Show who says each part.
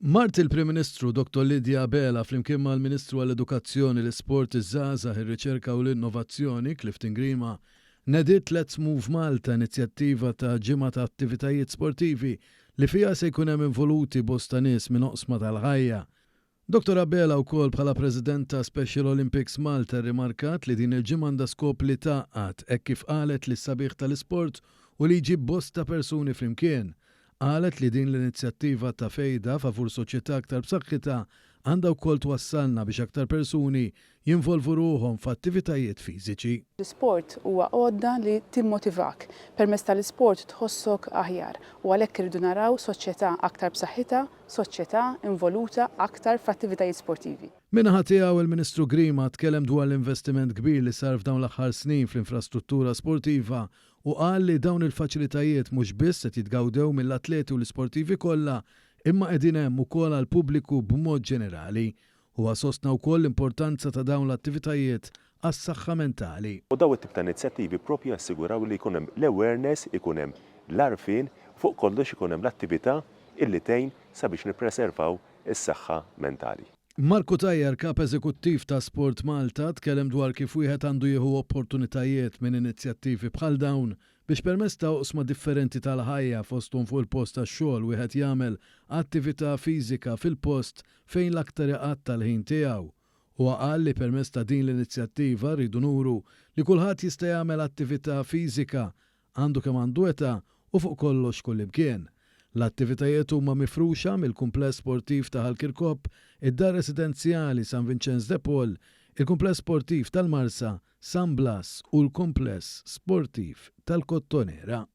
Speaker 1: Mart il-Prim Ministru Dottor Lydia Abela flimkien mal-Ministru għall-Edukazzjoni, l-Isport, iż-Żgħażagħ, ir-Riċerka u l-Innovazzjoni, Clifton Grima, nediet Let's Move Malta, inizjattiva ta' ġimgħa ta' attivitajiet sportivi li fiha se jkun hemm involuti bosta nies minn oqsma tal-ħajja. Dottor Abela wkoll bħala President ta' Special Olympics Malta rrimarkat li din il-ġimgħa għandha skop li tgħaqqad hekk kif qalet li s-sabiħ tal-isport hu li jġib bosta persuni flimkien. Qalet li din l-inizjattiva ta' fejda favur soċjetà aktar b'saħħitha għandha wkoll twassalna biex aktar persuni jinvolvu ruħhom f'attivitajiet fiżiċi.
Speaker 2: L-isport huwa għodda li timmotivak. Permezz tal-isport tħossok aħjar u għalhekk irridu naraw soċjetà aktar b'saħħitha, soċjetà involuta aktar f'attivitajiet sportivi.
Speaker 1: Min-naħa tiegħu, il-Ministru Grima tkellem dwar l-investiment kbir li sar f'dawn l-aħħar snin fl-infrastruttura sportiva u qal li dawn il-faċilitajiet mhux biss qed jitgawdew mill-atleti u l-isportivi kollha imma qegħdin hemm ukoll għall-pubbliku b'mod ġenerali. Huwa sostna wkoll l-importanza ta' dawn l-attivitajiet għas-saħħa mentali.
Speaker 3: U dawn it-tip ta' inizjattivi proprju jassiguraw li jkun hemm l-awareness, ikun hemm l-għarfien, u fuq kollox ikun hemm l-attività illi tgħin sabiex nippreservaw is-saħħa mentali.
Speaker 1: Mark Cutajar, Kap Eżekuttiv ta' Sport Malta, tkellem dwar kif wieħed għandu jieħu opportunitajiet minn inizjattivi bħal dawn biex permezz ta' oqsma differenti tal-ħajja fosthom fuq il-post tax-xogħol wieħed jagħmel attività fiżika fil-post fejn l-aktar iqatta' l-ħin tiegħu. Huwa qal li permezz ta' din l-inizjattiva rridu nuru li kulħadd jista' jagħmel attività fiżika, għandu kemm għandu età u fuq kollox kullimkien. L-attivitajiet huma mifruxa mill-Kumpless Sportiv ta' Ħal Kirkop, id-Dar Residenzjali San Vinċenz de Paul, il-Kumpless Sportiv tal-Marsa, San Blas u l-Kumpless Sportiv tal-Kottonera.